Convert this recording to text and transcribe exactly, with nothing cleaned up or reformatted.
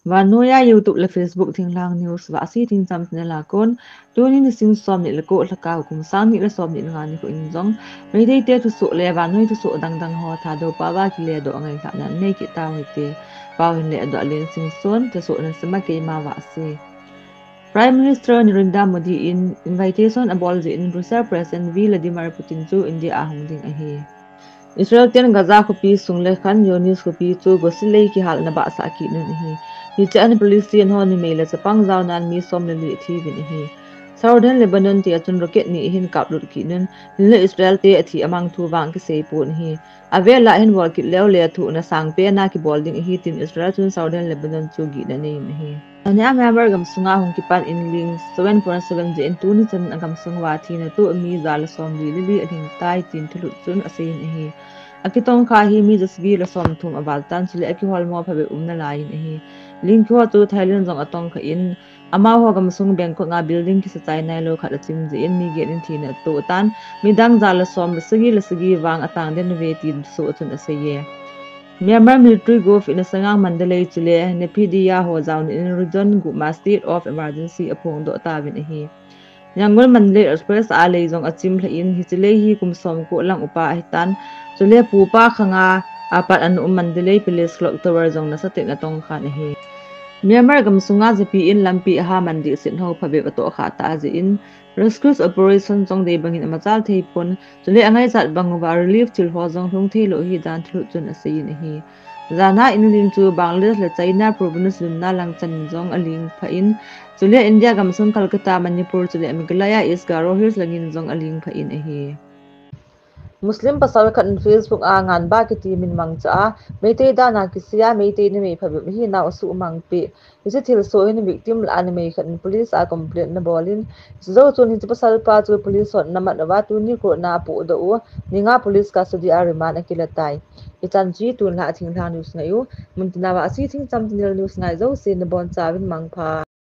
Vannoiya YouTube le Facebook Thinglhang News Vahsi Thingcham channel a kon, tuni nisim som ni le ko Lhakao kum sang ni le som ni le nga nikho in jong, Meitei te thusoh le vannoi thusoh dangdang ho Thadou pao a kile doh ngailhahna nei kit tau hite. Pao hin le doh len sing son, thusoh na sima keima Vahsi. Prime Minister Narendra Modi in invitation abol jeh in Russia President Vladimir Putin chu India a hung ding ahi. Israel ten Gaza khopi sung le Khan Younis khopi chu gosilei kihalna bahsah kit un ahi. Hiche a Palestine ho numei le chapang jaonan mi som le li thi uvin ahi. Southern Lebanon te a chun rocket ni ahin kaplut kit un, hinlah Israel te athi amang thu vang kisei pon ahi. Avel a hin bol kit leu le thuhna sangpen a kibol ding ahi tin Israel chun Southern Lebanon chu gihna nei in ahi. Ania Myanmar gamsunga hung kipan in ling seven point seven jeh in tuni chan a gamsung uva thina toh mi ja le som li le li alhing tai tin thulut chun asei in ahi. Akitongkha hi mi ja sagi le som thum aval tan chule akiholmo phabep umna lai in ahi. Ling kiho chu Thailand jong atongkha in, amaho gamsung Bangkok a building kisa chai nailou khat achim jeh in mi get in thina atoh tan, midang ja le som le sagi le sagi vang atang den uve tin thusoh chun asei e. Myanmar military gov in Asangang, Mandalay chule Naypyidaw ho jaona in region gup ma state of emergency aphongdoh tauvin ahi. Yangon Mandalay Express a lei jong achim lheh in, hiche lei hi kum som ko lang upa ahitan, chule pupa khanga apat ana um Mandalay Palace Clock Tower jong nasatah in atongkhan ahi. Myanmar gamsunga japi in lampi aha man dihset ho phabep atohkha tah jeh in, rescue operation jong dei bangin amachal thei pon, chule angaichat bang uva relief thil ho jong lhung theilou ahidan thulut chun asei in ahi. Jana inling chu Bangladesh le China province lunna lang chan in jong aling phah in, chule India gamsung Calcutta, Manipur chule Meghalaya East Garo Hills langin jong aling phah in ahi. Muslim pasal khat in Facebook a Nganbah kiti min mangcha a, Meitei dan a kisei a, Meitei numei phabep ahinau asuhmang peh. Hiche thilsoh hin victim lah a numei khat in police a complaint anabol in, hiche jou chun hiche pasalpa chu police hon anamat uva tuni court a apohdoh u, ni nga police custody a remand akila tai. Hichan chu hi tunlhah Thinglhang News ngai u, muntina Vahsi Thingcham channel news ngai jouse nabonchauvin mangpha.